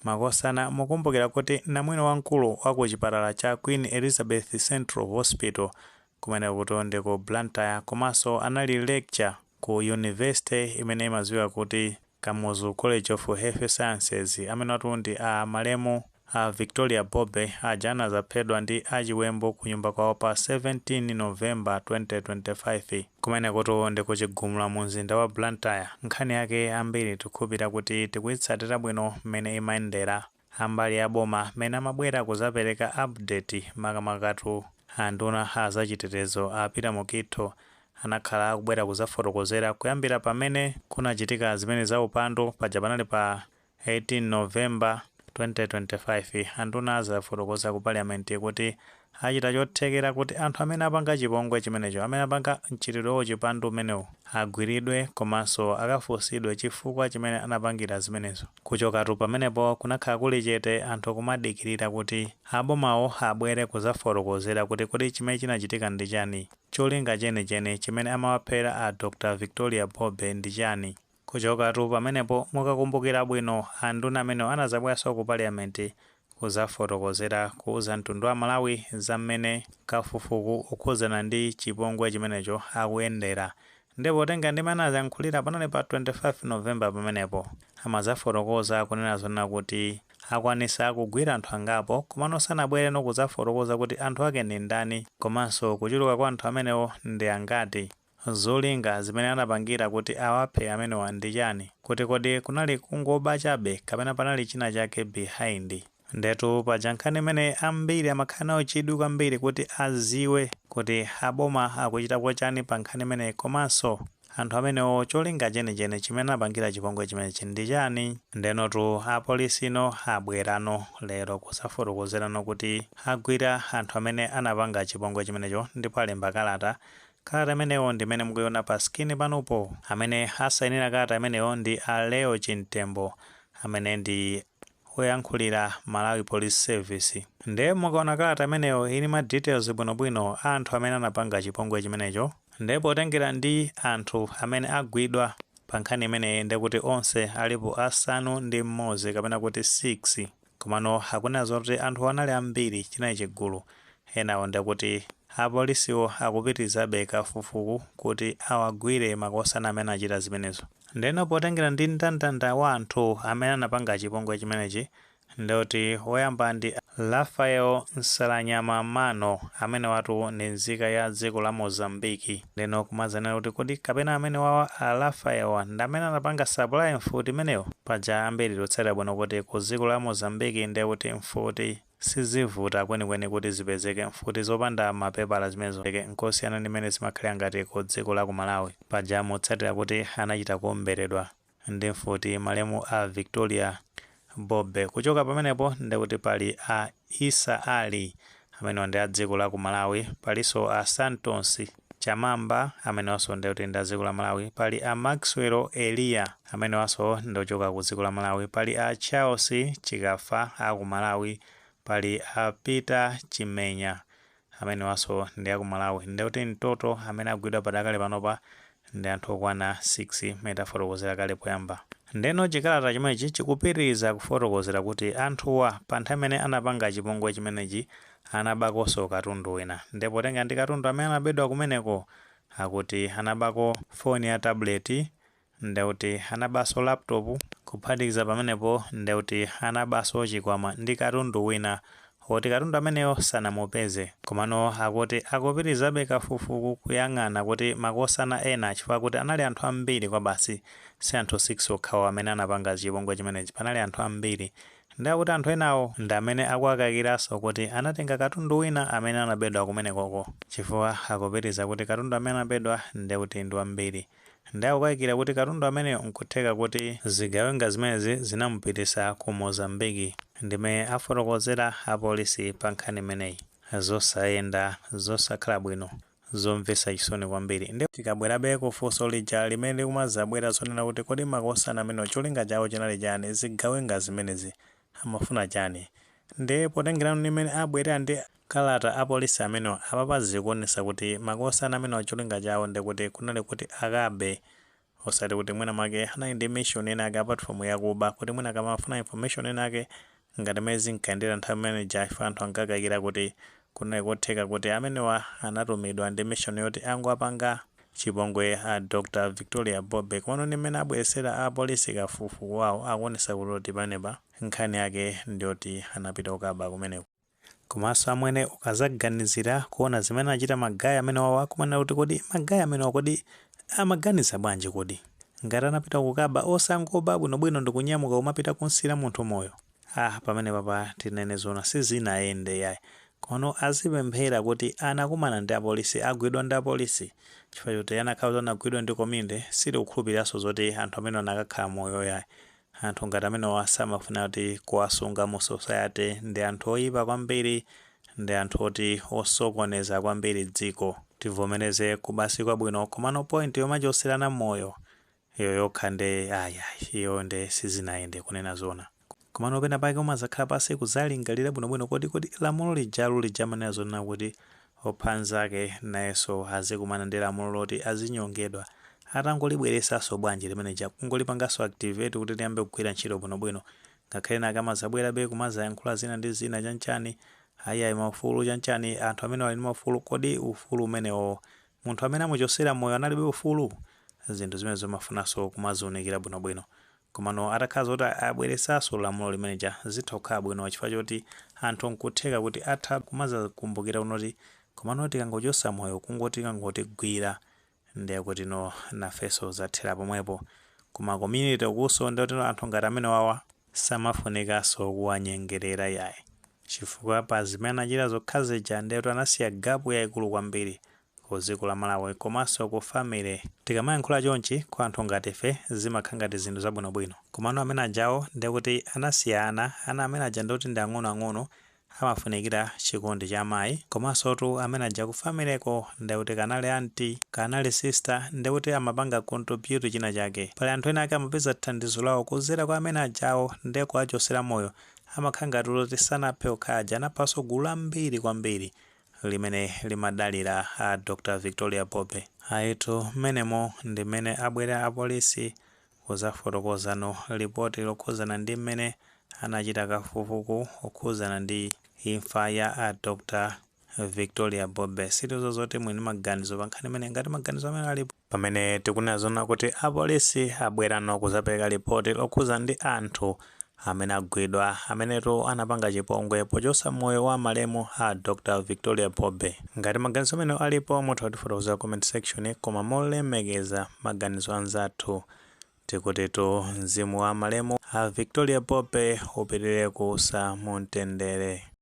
Makosana, mukumbukira kuti namwino wamkulu wa ku chipatala cha Queen Elizabeth Central Hospital kumene kuti ndi ku Blantyre, komanso anali lecturer ku university imene imadziwika kuti Kamuzu College of Health Sciences, amene watu ndi a malemu a Victoria Bobe aja anazaphedwa ndi achiwembu ku nyumba kwawo pa 17 November 2025 kumene kuti ndi kuchigumula mu mzinda wa Blantyre. Nkhani yake ambiri tikukhulupirira kuti tikuyitsatira bwino mmene imayendera. Ambali ya boma mmene amabwera kuzapereka update, makamakatu anduna azachitetezo a Peter Mukhito, anakhala akubwera kuzafotokozera kuyambira pamene kunachitika zimene za upandu paja panali pa 18 November 2025. Anduna azafotokoza ku Parliament kuti achita chothekera kuti anthu amene apanga chipongwe chimenecho, amene apanga mchitidwe chipandu umenewu, agwiridwe komanso akafunsidwe chifukwa chimene anapangira zimenezo. Kuchokatu pamenepo kunakhala kuli chete, anthu kumadikirira kuti abomawo abwere kuzafotokozera kuti kodi chimene chinachitika ndi chani, cholinga chenicheni chimene amawaphera a Dr Victoria Bobe ndi chani. Kuchokatu pamenepo, mukakumbukira bwino, anduna amenewo anazabweranso ku Parliament kuzafotokozera, kuuza mtundu wa Malawi za mmene kafukufuku okhudzana ndi chipongwe chimenecho akuyendera. Ndipo tenga ndi mmene anayankhulira panali pa 25 November, pamenepo amazafotokoza kunena zonena kuti akwanisa kugwira anthu angapo, komano sanabwereno kudzafotokoza kuti anthu ake ndi ndani, komanso kuchuluka kwa anthu amenewo ndi angati, zolinga zimene anapangira kuti awaphe amenewa ndi chani, kuti kodi kunali kungoba chabe kapena panali china chake behind. Ndetu paja nkhani imene ambiri amakhala nayo chidwi kwambiri kuti aziwe kuti aboma akuchitapo chani pa nkhani imeneyi, komanso anthu amenewo cholinga chenicheni chimene anapangira chipongwe chimenechi ndi chani. Ndenotu apolisino abwerano lero kusafotokozerano kuti agwira anthu amene anapanga chipongwe chimenecho, ndipo alemba kalata. Kalata imeneyo ndimene mukuiona pa screen panopo. Amene asayinira kalata imeneyo ndi a Leo Chintembo, amene ndi woyankhulira Malawi Police Service. Nde mukaona kalata imeneyo ili ma details bwinobwino a anthu amene anapanga chipongwe chimenecho. Ndipo potengera ndi anthu amene agwidwa pa nkhani imeneyi, ndekuti onse alipo 6 kapena kuti 6. Komano akunena zoti anthu anali ambiri, chinali chigulu. Enawo ndekuti apolisiwo akupitirizabe kafukufuku kuti awagwire makosana amene achita zimenezo. Ndeno potengera ndi mndandanda wa anthu amene anapanga chipongwe chimenechi, ndekuti woyamba ndi Rafael Nsalanyama Mano, amene watu ndi nzika ya dziko la Mozambiki. Ndeno kumadzanena kuti kodi kapena amene wawa a Rafael ndi amene anapanga supply mfuti imeneyo? Paja ambiri tikutsatira bwino kuti ku dziko la Mozambiki ndekuti mfuti sizivuta kwenikweni kuti zipezeke, mfuti zopanda mapepala zimenezo, nkosiyana ndi mmene zimakhalira ngati ku dziko la ku Malawi. Paja mutsatira kuti anachita kuomberedwa ndi mfuti malemu a Victoria Bobe. Kuchoka pamenepo ndekuti pali a Isa Ali, amene ndi a dziko la ku Malawi. Palinso a Santos Chamamba, amenenso ndekuti ndi a dziko la Malawi. Pali a Maxwell Eliya, amenenso ndi ochoka ku dziko la Malawi. Pali a Charles Chikafa a ku Malawi. Pali a Peter Chimenya, amenenso ndi aku Malawi. Ndekuti mtoto amene agwidwa padakale panopa ndi anthu okwana 6, mmene tafotokozera kale poyamba. Ndeno chikalata chimenechi chikupitiriza kufotokozera kuti anthuwa pa nthawi imene anapanga chipongwe chimenechi anabakonso katundu wina. Ndipo tenga ndi katundu amene anabedwa kumeneko, akuti anabako foni ya tablet, ndekuti anabanso laptop. Kuphatikiza pamenepo, ndekuti anabanso chikwama ndi katundu wina woti katundu ameneyo sanamupeze. Komano akuti akupitirizabe kafukufuku kuyang'ana kuti makosana ena, chifukwa kuti anali anthu ambiri kwa basi, si anthu 6 okhawo amene anapanga chipongwe chimenechi, panali anthu ambiri. Ndi akuti anthu enawo ndi amene akuakakiranso kuti anatenga katundu wina amene anabedwa kumenekoko, chifukwa akupitiriza kuti katundu amene anabedwa ndekuti ndi wambiri. Ndi akukayikira kuti katundu ameneyo nkutheka kuti zigawenga zimenezi zinamupitisa ku Mozambiki, ndimene afotokozera apolisi pa nkhani imeneyi. Zosayenda, zosakhala bwino, zomvetsa chisoni kwambiri. Ndi tikabwerabe kufunso lija limene likumazabwera zonena kuti kodi makosana amenewo cholinga chawo chinali chani? Zigawenga zimenezi amafuna chani? Ndi potengerano nimene abwerera ndi kalata apolisi amenewo apapa, zikuonesa kuti makosana amenewo cholinga chawo ndikuti kunali kuti akabe. Osati kuti mwina mwake anali ndi mission ena ake apart from yakuba, kuti mwina kamafuna information ena ake ngati mmene zinkayendera nthawi imene ija. Ife anthu ankakayikira kuti kunali kotheka kuti amenewa anatumidwa ndi mission yoti angowapanga chipongwe a Dr Victoria Bobe. Komano ndi mmene abweresera a polisi kafukufuku wawo, akuonesa kuti panepa nkhani yake ndiyoti anapita kukaba kumeneko. Komanso amwene, ukazaganizira kuona zimene achita ma guy amene wawo, akumanena kuti kodi ma guy amenewa kodi amaganiza bwanji? Kodi ngati anapita kukaba, osangoba bwinobwino ndikunyamuka kumapita kunsira munthu moyo? Ah, pamene papa tinene zona, sizinayende yayi. Kono azipemphera kuti anakumana ndi apolisi, agwidwa ndi apolisi, chifukwa choti anakhala kuti anagwidwa ndi community, sitikukhulupiriranso zoti anthu amene anakakhala moyo yayi. Anthu ngati amenewa samafuna kuti kuwasunga mu society. Ndi anthu oyipa kwambiri, ndi anthu oti osokoneza kwambiri dziko. Tivomereze, kubasi kwabwino, komano point yomachoserana moyo iyo yokha ndi ayayi, iyo ndi sizinayende kunena zona. Komano pena pake umazakhala pasi kuzalingalira bwinobwino, kodi lamulo lijalo lijamanena zonena kuti opha anzake nayenso azikumana ndi lamulo loti azinyongedwa, atangolibweresanso bwanji limene kungolipanganso activate kuti liyambe kugwira ntchito bwinobwino? Ngakhale nake amazabwerabe kumazayankhula zina ndi zina, chanchani, ayiayi, maufulu chanchani, anthu amene ali ndi maufulu. Kodi ufulu umenewo, munthu amene amuchosera moyo analibe ufulu? Zinthu zimene zimafunanso kumaziunikira bwinobwino. Komano atakhala zoti abweresanso lamulo limeneja, zitha kukhala bwino, chifukwa choti anthu nkutheka kuti atha kumazakumbukira kunoti komano tikangochosa moyo, kungoti kangotigwira, ndiye kuti no, nafenso zathera pomwepo. Kuma community kuso, ndiyoti anthu ngati amene wawa samafunikanso kuwanyengerera yayi, chifukwa pa zimene anachita zokha zija, ndiye kuti anasiya gap yayikulu kwambiri ku dziko la Malawi komanso ku family. Tikamayankhula chonchi kwa anthu ngati ife, zimakhala ngati zinthu zabwinobwino, komano amene ajawo ndiye kuti anasiya ana. Ana amene aja ndikuti ndi ang'onoang'ono, amafunikira chikondi cha amayi. Komanso tu amene aja ku familyko, ndikuti kanali auntie, kanali sister, ndikuti amapanga contribute china chake. Pali anthu ena ake amapeza thandizo lawo kuzera kwa amene ajawo. Ndiye kuwachosera moyo, amakhala ngati kuti sanaphe okha aja, anaphanso gulu lambiri kwambiri limene limadalira a Dr Victoria Bobe. Ayitu, mmenemo ndi mmene abwera apolisi kuzafotokozano ripoti lokhuzana ndi mmene anachita kafukufuku okhuzana ndi imfa ya a Dr Victoria Bobe. Sitizo zoti mwini maganizo pa nkhani imene, ngati maganizo amene alipo pamene tikunena zona kuti apolisi abwerano kuzapereka ripoti lokhuzana ndi anthu amene agwidwa, amenetu anapanga chipongwe pochosa moyo wa malemu a Dr Victoria Bobe. Ngati maganizo amene alipo, mutha kutifotokoza comment section. Koma molemekeza maganizo anzathu, tikutitu mzimu wa malemu a Victoria Bobe upitirire kuusa mu mtendere.